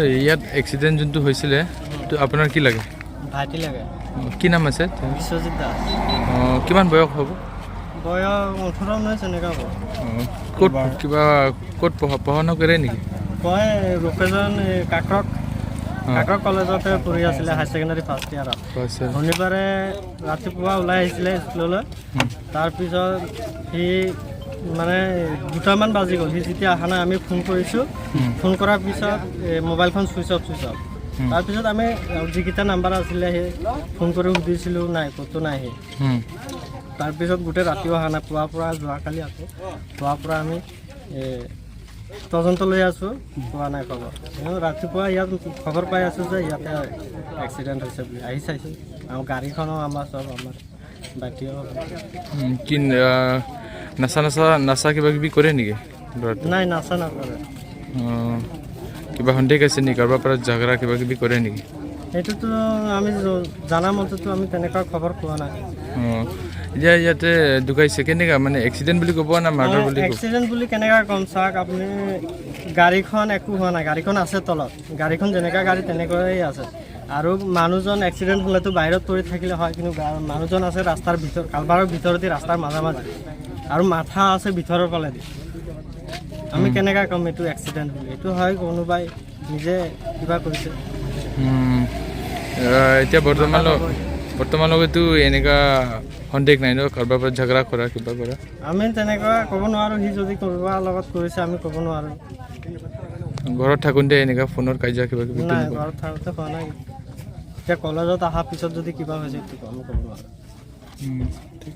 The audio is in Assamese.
এই ইয়াত এক্সিডেণ্ট যোনটো হৈছিলে, তো আপোনাৰ কি লাগে? ভাইটি লাগে। কি নাম আছে? বিশ্বজিৎ দাস। অঁ, কিমান বয়স হ'ব? বয়স 18 19 এনেকুৱা হ'ব। অঁ, ক'ত কিবা ক'ত পঢ়া পঢ়া শুনা কৰে নেকি? কয় লোকেজন এই কাক্ৰক। অঁ। কাক্ৰক কলেজতে পঢ়ি আছিলে, হায়াৰ ছেকেণ্ডাৰী ফাৰ্ষ্ট ইয়াৰত। আছে। শনিবাৰে ৰাতিপুৱা ওলাই আহিছিলে স্কুললৈ। তাৰপিছত সি মানে 2টামান বাজি গ'ল, সি যেতিয়া অহা নাই, আমি ফোন কৰিছোঁ। ফোন কৰাৰ পিছত এই মোবাইলখন ছুইচ অফ, ছুইচ অফ। তাৰপিছত আমি যিকেইটা নাম্বাৰ আছিলে সেই ফোন কৰি সুধিছিলোঁ, নাই, ক'তো নাই সি। তাৰপিছত গোটেই ৰাতিও অহা নাই। পুৱাৰ পৰা, যোৱাকালি আকৌ পুৱাৰ পৰা আমি তদন্ত লৈ আছোঁ, পোৱা নাই খবৰ। কিন্তু ৰাতিপুৱা ইয়াত খবৰ পাই আছোঁ যে ইয়াতে এক্সিডেণ্ট হৈছে বুলি। আহি চাইছোঁ আৰু গাড়ীখনো আমাৰ চব আমাৰ ভাইটিও। কি নাচা নাচা নাচা কিবা কিবি কৰে নেকি ল'ৰাটো? নাই, নাচা নকৰে। অঁ, কিবা সন্দেহ আছে নেকি? কাৰোবাৰ পৰা ঝগৰা কিবা কিবি কৰে নেকি? সেইটোতো আমি জানা মতেতো আমি তেনেকুৱা খবৰ পোৱা নাই। অঁ, এতিয়া ইয়াতে ঢুকাইছে, কেনেকুৱা মানে এক্সিডেণ্ট বুলি ক'ব না মাৰ্ডাৰ বুলি ক'ব? এক্সিডেণ্ট বুলি কেনেকুৱা ক'ম? চাওক আপুনি, গাড়ীখন একো হোৱা নাই, গাড়ীখন আছে তলত, গাড়ীখন যেনেকুৱা গাড়ী তেনেকুৱাই আছে। আৰু মানুহজন এক্সিডেণ্ট হ'লেতো বাহিৰত পৰি থাকিলে হয়, কিন্তু মানুহজন আছে ৰাস্তাৰ ভিতৰত, কালভাৰৰ ভিতৰতে, ৰাস্তাৰ মাজা মাজি, আৰু মাথা আছে ভিতৰৰ ফালেদি। আমি কেনেকুৱা ক'ম এইটো এক্সিডেণ্ট বুলি? এইটো হয় কোনোবাই নিজে কিবা কৰিছে। এতিয়া বৰ্তমানলৈকেতো এনেকুৱা সন্দেহ নাই ন, কাৰোবাৰ পৰা ঝগৰা কৰা, কিবা কৰা? আমি তেনেকুৱা ক'ব নোৱাৰোঁ। সি যদি কোনোবাৰ লগত কৰিছে, আমি ক'ব নোৱাৰোঁ। ঘৰত থাকোঁতে এনেকুৱা ফোনত কাজিয়া কিবা কিবি নাই। তেনেকুৱা? ঘৰত থাকোঁতে হোৱা নাই। এতিয়া কলেজত অহাৰ পিছত যদি কিবা হৈছে, সেইটো আমি ক'ব নোৱাৰোঁ। ঠিক।